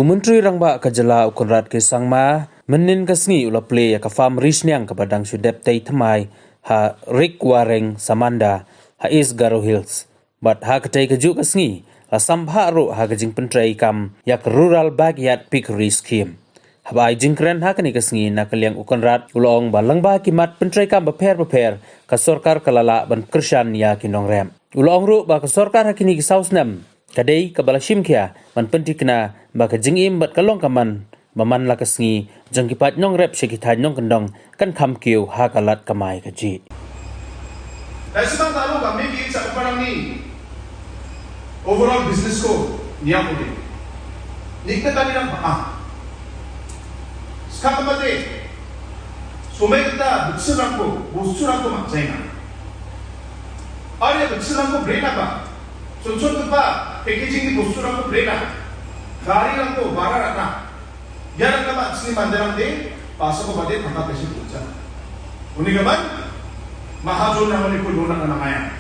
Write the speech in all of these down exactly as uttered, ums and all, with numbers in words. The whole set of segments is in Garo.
Umyntrirangba ka jylla u Conrad K Sangma, mynnin ka sngi u la plie ia ka farm ri sniang kaba dang shu dep tei thymmai ha Rikwareng Samanda ha East Garo Hills. Bad ha ka tei ka juh ka sngi la sam bha ruh ha ka jingpyntreikam ia ka Rural Backyard Piggery Scheme. Haba ai jingkren ha kane ka sngi na ka liang u Conrad u la ong ba lyngba ki mat pyntreikam bapher bapher ka sorkar ka la lah ban kyrshan ia ki nongrep. U la ong ruh ba ka sorkar ha kine ki saw snem ka dei kaba la shim khia ban pynthikna ba ka jingim bad ka long ka man ba man la ka sngi jong ki paid nongrep sha ki thaid nongkyndong kan kham kiew ha ka lad kamai ka jih. Taisimang talo kami ki chakparangni overall business ko niam ode. Nikna tani nang ba. Skakmate somai kita butsurangko, bosturangko makjaina. Aro ia butsurangko brena ba. Chonchongipa packaging ni bosturangko brena. Garirangko bara rana. Ia rangkaba an·chingni manderangde basako bade tangka pesa gilja. Uni gimin, mahajon nangoni pul dona nangaya.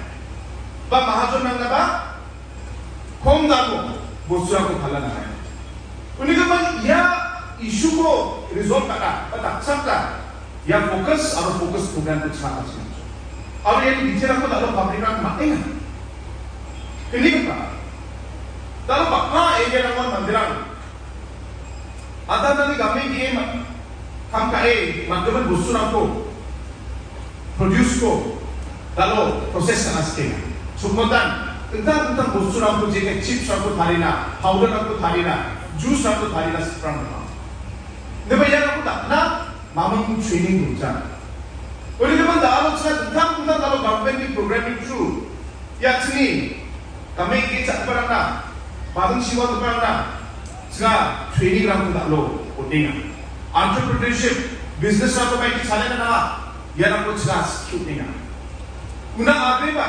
Ba mahajon nangnaba kom damo bosturangko pala nangaya. Uni gimin ia issue ko resolve ka·na ba dakchakna ia focus aro focus program ko chakachina. Aro iani detail ko dalo public rang ma·enga. Kini ka dalo bapa area rang manderang Adan-ani game ge ma-, kam ka·e man·gimin bosturangko produce-ko dalo process ka·na sikenga. Somotan dingtang dingtang bosturangko jekai chips-rangko tarina, powder-rangko tarina, juice-rangko tarina siprang ong·a. Indiba iarangko dakna mamung training dongja. Uni gimin da·alo china dingtang dingtang dalo government-ni program-ni through Ia chini kami ki chakbarangna, badung siwa barangna, china training rangko dalo otinga. Entrepreneurship, business rangko mai ki chale na, ia rangko china skill otinga. Una agreba,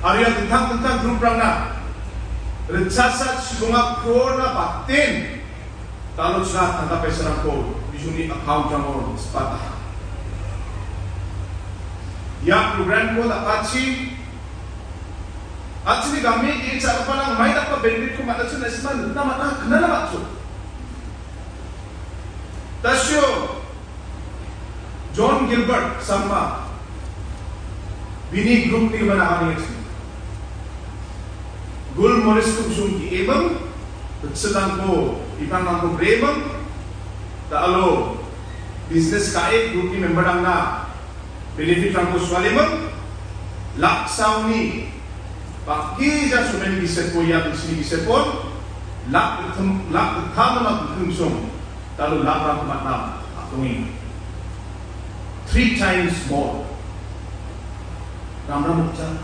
aro ia dingtang dingtang group rangna, rechasa chikonga crore na baten, Dalo china tangka paisarangko bijuni account-rango sipataha. Ia program-ko dakachi, an·chingni gamni ge·e cha·giparang mai dakgipa benefit-ko man·achim na·simang nikna man·a, knana man·chim. Tasio John Gilbert Sangma, bini group-ni gimin aganengachim. Gul Morris Kubsung ki emang, kecil langko, ipang langko bremang, ta alo business kae group-ni member langna benefit langko swalemang, laksauni, baki ja sumeni gisepo ya bisini gisepon, lak ketem, lak ketam lak ketem sung, Dalo lam ram mat lam, atungi. Three times more. Ram ram ucap.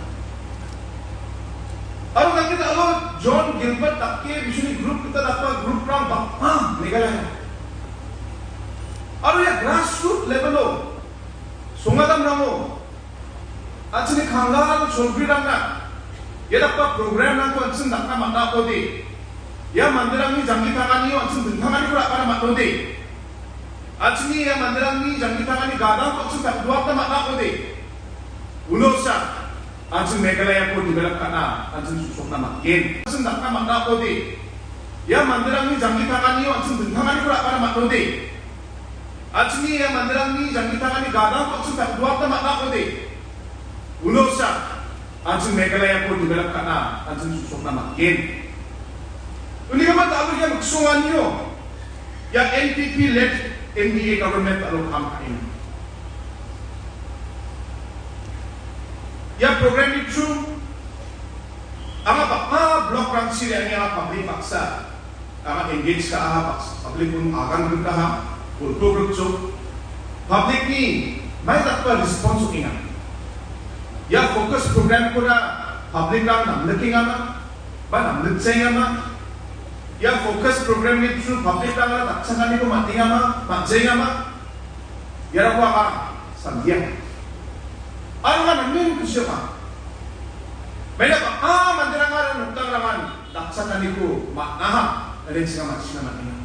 Aro kaki dalo John Gilbert dake bisuni group kita dakpa group ram bapa Meghalaya. Aro ia grassroot level-o, songadam rango, An·chingni kanggal cholgrirangna ia dakgipa program-rangko an·ching dakna man·a ong·ode. Ia manderangni jangki tanganio an·ching dingtanganiko ra·bana man·ode. An·chingni ia manderangni jangki tangani gadangko an·ching dakduatna man·a ong·ode. Unosa an·ching Meghalayako develop ka·na an·ching su·srokna man·gen. An·ching dakna man·a ong·ode. Ia manderangni jangki tanganio an·ching dingtanganiko ra·bana man·ode. An·chingni ia manderangni jangki tangani gadangko an·ching dakduatna man·a ong·ode. Unosa an·ching Meghalayako develop ka·na an·ching su·srokna man·gen. Unigimin dal·o ia miksonganio ia N P P led N D A government dal·o kam ka·enga. Ia program-ni through anga bang·a block-rangchi re·angni anga public baksa Anga engage ka·aha, public-un agan grikaha, kultur grikchok. Public-ni mai dakgipa response ong·enga. Ia focus program-kona public-rang namnikengama, ba namnikjaengama. Ia focus program-ni through public-rangara dakchakaniko man·engama, man·jaengama. Iarangko anga samdia. Aro anga namen kusiama. Maina bang·a manderangara nokdangrangan dakchakaniko man·aha, ine chinga ma·sina man·enga.